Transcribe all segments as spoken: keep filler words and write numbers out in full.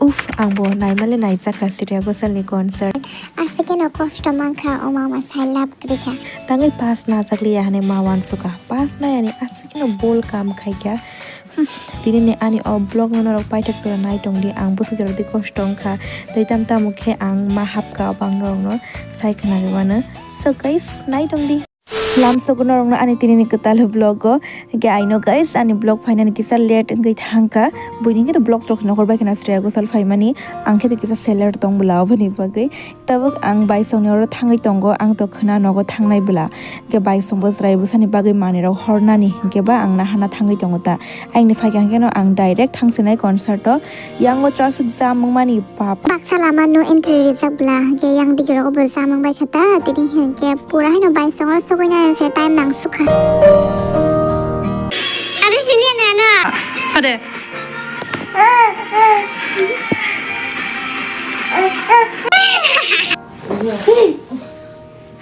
Uff, ang bo naimale naijakha Shreya Ghoshal ni concert. Aswkeno kosto mankha, o mama sai love kwrwikha. Tangwi pass najakliya hwnwi ma uansukha. Pass nai ani aswkeno bol kam khaikha. Hmm, tini ni ani o vlog no norok paithak jora nai tongdi, ang bwswk jora di kosto wngkha. Tei tam tamo khe ang ma hapkha o bang norokno sai khwnarwi uano. So guys, nai tongdi. Lamsogo norokno ani tinini kwtal vlog o. Hwnkhe I know guys, ani vlog phainani kisa late wngwi thangkha. Buini hwnkhe vlog rok nohor bai kheno Shreya Ghoshal phaimani. Ang khe kisa seler tong bwla oboni bagwi. Tabuk ang baisongni oro thangwi tongo, ang to khwna nogo thangnai bwla. Hwnkhe baisongbo chwrai bwsani bagwi manwirok hornani hwnkhe ba ang nahana thangwi tongo ta. Ayangni phaikha hwnkhe no ang direct thangsinai concert o. Yango traffic jam wngmani bap. Baksa lama no entry rijak bwla, hwnkhe yang digirogo bo jam wngbai kha ta, tini hwnkhe pura haino baisongo sogwi nai se time nang sukha. Abi sili na na. Hade.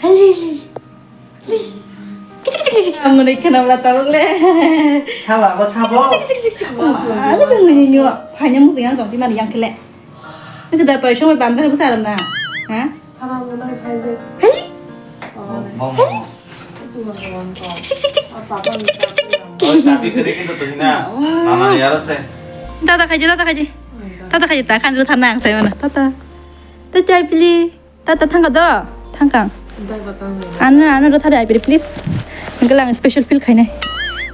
Hali. Ang nai khna bwla tabuk le. Sabo, abo sabo. Ang nai nyo phaina musi yang tong timani yang kele. Nang da toy somoi bamjak bwsa ram na. Ha? Hali. Mom, mom. Oi, tapi tadi kita tuh hina. Mama ni harus eh. Tata khaji, tata khaji. Tata khaji ta khan ru thana ang sai mana. Tata. Tata pili. Tata thangka do, thangka. Dai batang ni. Ano, ano rw thari aipiri, please. Hwnkhe lang special feel khainai.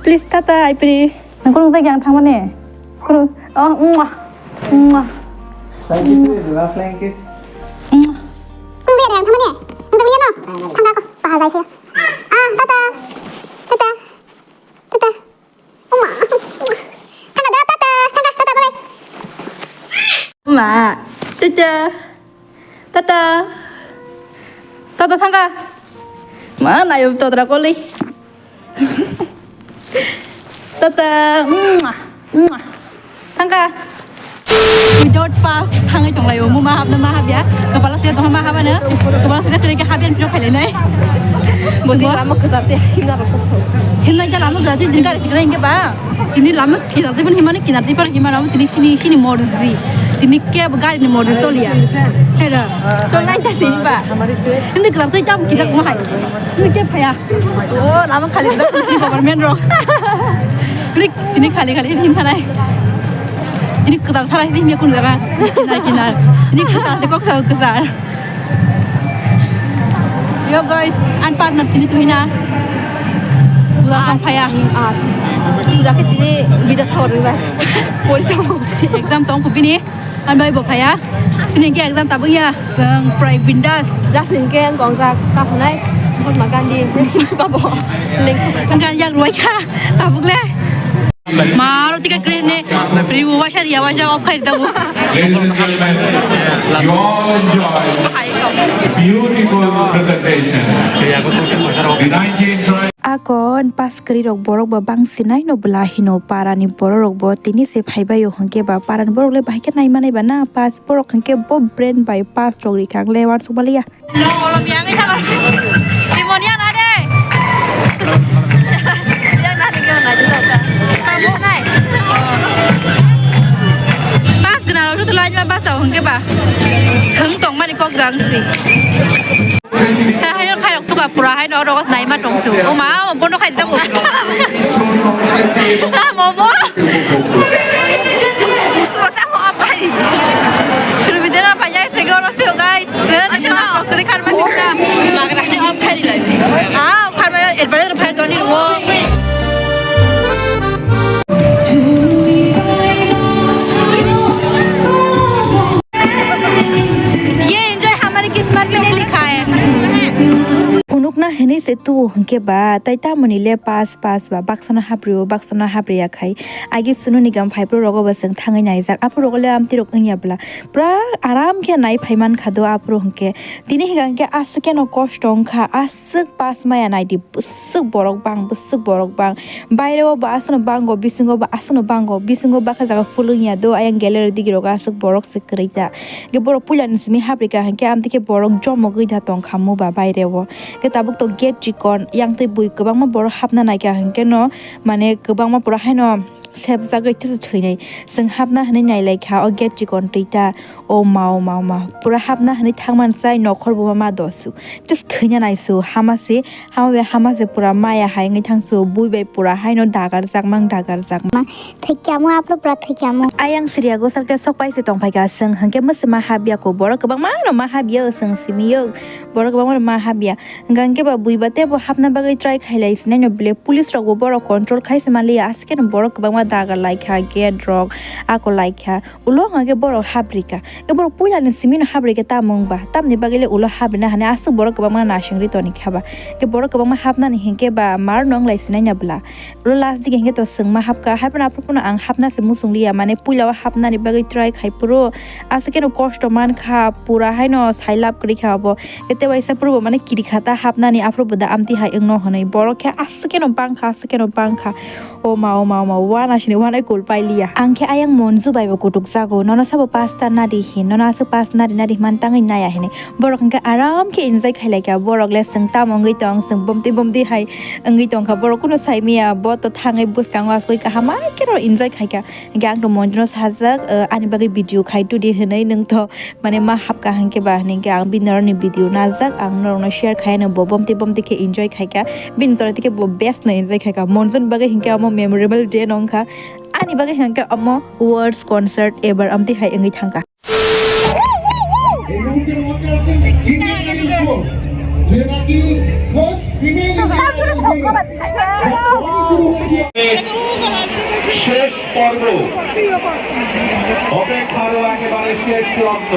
Please, tata aipiri. Nang kurung jagi ang thangmani. Kurung, oh, mwah, mwah. Flying kiss, dua flying kiss. Mwah. Kurung jagi ang thangmani. Nang kurung jagi no. Thangka ko, bahasa sih. Ah, tata. Tata. Tata. Oma. Tata, tata, tata, tata, bye. Oma. Tata. Tata. Tata, thangka. Ma, nayo totra koli. Tata. Mwah. Mwah. Thangka. Without pass thangwi tonglaio, muma hapna ma hapya. Kapala se tongma hapano. Kapala se tongma hapya piro khailai nai. Bodi lama kwchar te hinna rok kok. Hinna ja lama kwchar te dinga rikra hinge ba. Tini lama kinar te ban himani kinar te par himana tini sini sini morzi. Tini ke gari ni morzi toliya. Hera. Tolai ta tini ba. Hindi kwchar te jam kinar ma hai. Hindi ke phaya. Oh, lama khali da government rok. Hindi Tini khali khali hin thanai. Tini kwtal thanai tini kun jaga. Kinar kinar. Tini kwtal de kok sa kwtal. Yo guys, an partner tini tuhina. Uda kan phaya. As. Uda ke tini bida thor ba. Pori tamo. Exam tong ko bini. An bai bo phaya. Tini ke exam tabuk ya. Ang prai bindas. Just in ke ang kong jak ta hunai. Mahatma Gandhi. Suka bo. Leng suka. Ang kan yak ruai kha. Tabuk le. Maro ticket kre ne, riu waisa ria waisa off khai dabu. Ladies and gentlemen, you all enjoy the beautiful presentation. The nineteen tri- Akon pass kwrwi rok borok bo bang sinai no bwla hino para ni borok rok bo tini se phai bai o hwnkhe ba para ni borok le bahai khe nai manai ba na pass borok hwnkhe bo brain bai pass rok rikha ang le uansuk baliya. Long olom yang ita kor. Limon yang ada. Yang nanti kau nanti siapa? Tamu nai. Pas kenal tu lain mah pas awang ke ba. Theng tong mani kok gang si. Sa hayo khairok suka pura hai no rogos nai ma tong su. O ma, o bono khai ta ko. Ta mo mo. Usuro ta mo apai. Shuru bidena paya se goro se guys. Sen shana okri kharma sikta. Magra ne off khari lai. Ah, off kharma advertise phai doni wo. Ye enjoy hamari kismat mein nahi likha hai. Phunukna hinwi se tuo hwnkhe ba, tai tamoni le pass, pass ba, baksano haprio, baksano hapriya khai. Agi sunu ni gam phai pro rogo bo chwng thangwi naijak. Aphuru rogo le amtwi rok wngya bwla. Pura aram khe nai phai man kha do aphuru hwnkhe. Tini hwnkha hwnkhe aswk khe no kosto wngkha, aswk pass maya naidi, bwswk borok bang, bwswk borok bang. Baire o bo aswk no bango, bisingo bo aswk no bango, bisingo bakha jaga phulung ya do, ayang gallery digi rogo aswk borok se kwrwi ta. Hwnkhe borok puila ni simi haprika hwnkhe amtwi khe borok jomogwi da tong kha muba baire o. Hwnkhe tabuk to gate chikon, yang twi bui kwbangma borok hapna naikha hwnkhe no, mane kwbangma pura haino Sebjagwi tesa thwinai. Chwng hapna hwnwi nailaikha o gate chikon twi ta. O ma, o ma, o ma. Pura hapna hwnwi thangman chai nokhor buma ma dosu. Just thwina naisu, hama se, hama bai hama se pura maya hai wngwi thangsu, bui bai pura haino dagar jakmang, dagar jakmang. Thwikyamo, apro pura thwikyamo. Ayang Sriya Ghoshal khe sok pai se tong phaikha, chwng hwnkhe mwswi ma habya ko, borok kwbangma no ma habya, chwng simi yo, borok kwbangma no ma habya. Hwnkhe ba bui ba tebo hapna bagwi try khailai sinai no bile police rok bo borok control khai se manliya, aswk khe no borok kwbangma dagar laikha, gate rok ako laikha. Ulo hwnka khe borok habrika. Khe borok puila ni simi no habrika tamo wngba. Tamni bagwi le ulo habrina hwnwi aswk borok kwbangma nasing ri toni kha ba. Khe borok kwbangma hapnani hinkhe ba mar no wnglai sinai na bwla. Ulo last dige hinkhe to chwng ma hapka. Hai phano aphuru phano ang hapna se muchung liya. Mane puila o hapnani bagwi try khai phuru aswk khe no kosto man kha. Pura hai no sai lab kwrwi kha abo. Khe tei waisa phuru bo mane kiri kha ta hapnani aphuru bo da amtwi hai wngno hwnwi. Borok khe aswk khe no bang kha, aswk khe no bang kha. O ma, o ma, o ma, wana sini wana kul pai liya. Ang khe ayang Monju bai bo kutuk jago. Nono sabo pasta nadi hin, nono aswk pasta nadi nadi himani tangwi naya hini. Borok hwnkhe aram khe enjoy khai laikha. Borok le chwng tamo wngwi tong, chwng bomti bomti hai wngwi tongkha. Borok kunu sai maya, bo to thangwi bwskango aswk kaham khe ro enjoy khaikha. Hwnkhe ang to Monju no sajak, "Ani bagwi video khai tudi," hwnwi, nwng to mane ma hapka hinkhe ba hinkhe ang bini norokni video najak, ang norokno share khai no bo bomti bomti khe enjoy khaikha, bini jora tike bo best no enjoy khaikha. Monju ni bagwi hinkhe amo memorable day no wngkha, ani bagwi hinkhe amo worst concert ever amtwi hai wngwi thangkha. এই মুহূর্তে মঞ্চে আসছেন হিরো, যে নাকি first female Indian idol hero. শুরু হয়েছে। শেষ পর্ব, অপেক্ষারও একেবারে শেষ লগ্ন।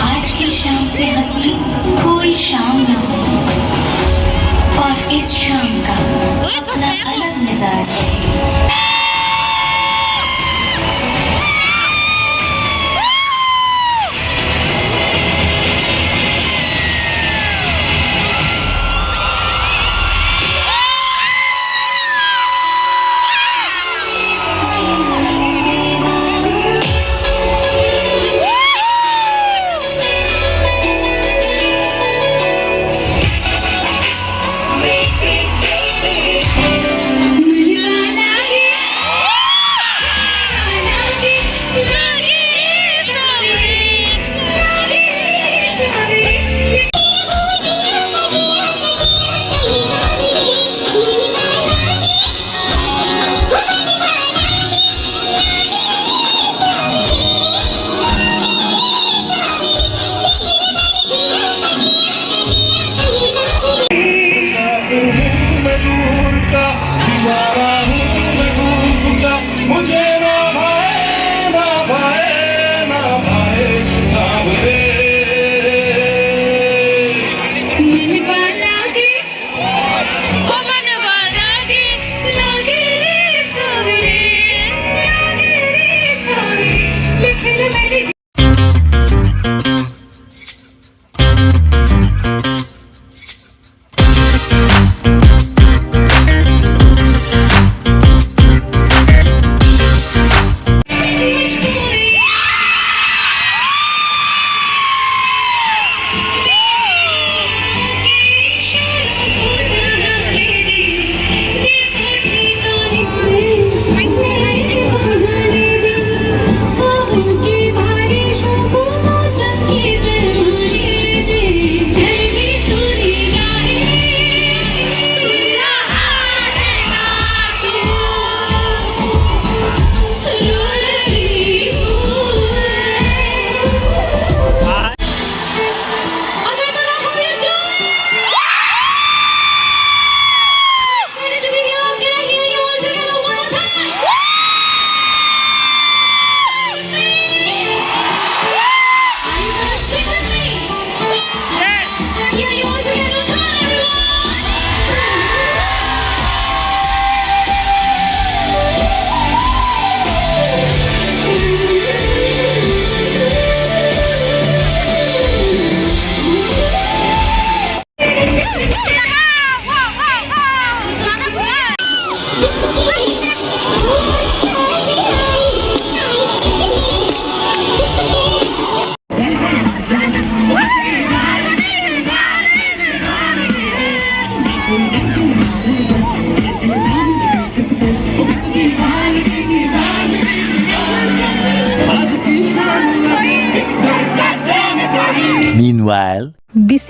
आज की शाम से हंसी कोई शाम ना हो, और इस शाम का अपना अलग मिजाज है।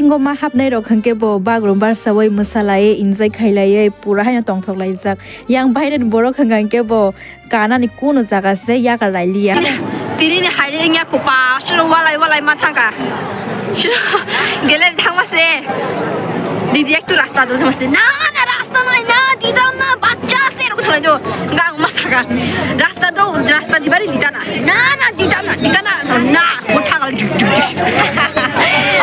Bo ma hapnai rok hwnkhe bo bagrum barsawi mwsalaiwi enjoy khailaiwi pura haino tongthok laijak. Yang bahaini borok hwnkha hwnkhe bo kanani kuno jaga se yakar lailiya. Tini ni hai wngya kupa, suro walai walai ma thangka. Suro geleri thangma se. Didi ektu rasta do thangma se. Na, na, rasta nai na, didam na, bachcha se rok thalai do. Gang ma thangka. Rasta do, rasta dibari didana. Na, na, didana, didana. Na, mo thagal juk, juk, juk.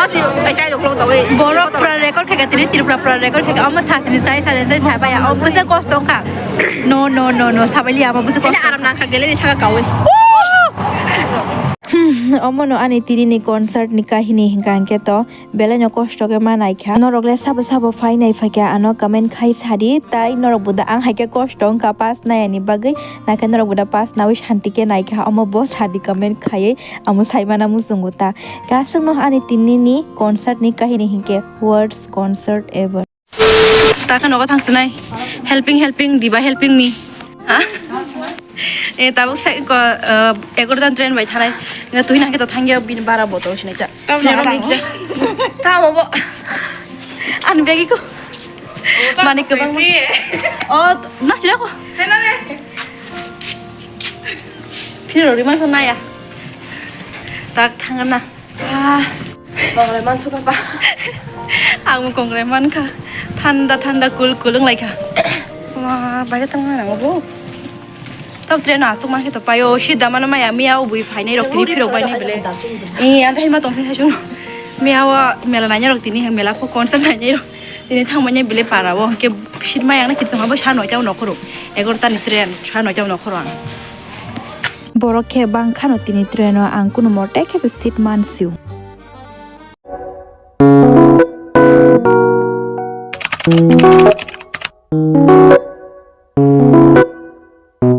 Asi, ai sai rok rok tawi. Borok pura record khaika tini, Tripura pura record khaika. Omo sasini sai, sai, sai, sai baya. Omo se kosto wngkha. No, no, no, no, sabaili amo busi. Ini aram nangkha, geleri saka kawi. Hmm, omono ani tini ni concert ni kahini hwnkha hwnkhe to belai no kosto khe ma naikha. Norok le sabo sabo phai nai phaikha ano comment khai sadi, tai norok buda ang haikhe kosto wngkha pass nai ani bagwi, nakhe norok buda pass nawi santi khe naikha, omo bo sadi comment khaiwi amo saimana muchungo ta. Kasungno ani tini ni concert ni kahini hwnkhe worst concert ever. Taka nogo thangsinai. Helping, helping, diba helping me. Ha? Eh, tabuk sai ko, eh, egarotan train bai thanai. Nga tuhi nangke to thangya bin bara botol sinai ta. Tamo bo. Ani begi ko. Mani kebang. Oh, na sila ko. Phiro riman ko naya. Tak thangna. Ah, kongrai mansukha ba. Ang kongrai mankha. Thanda thanda cool cool wnglaikha. Wah, baire tongna nango bo. Tab train asuk mankhe to paio, si damano maya miya o bui phainai rok tini phirok bainai bele. Eh, anta hima tongthai sung. Miya o mela nainai rok tini mela kho concert nainai rok. Tini thangmani bele para o hwnkhe seat mayang na kitama bo sa noita o nokhoro. Egarotan train sa noita o nokhoro ang. Borok khe bangkhano tini train o ang kunu mote khe se seat mansio.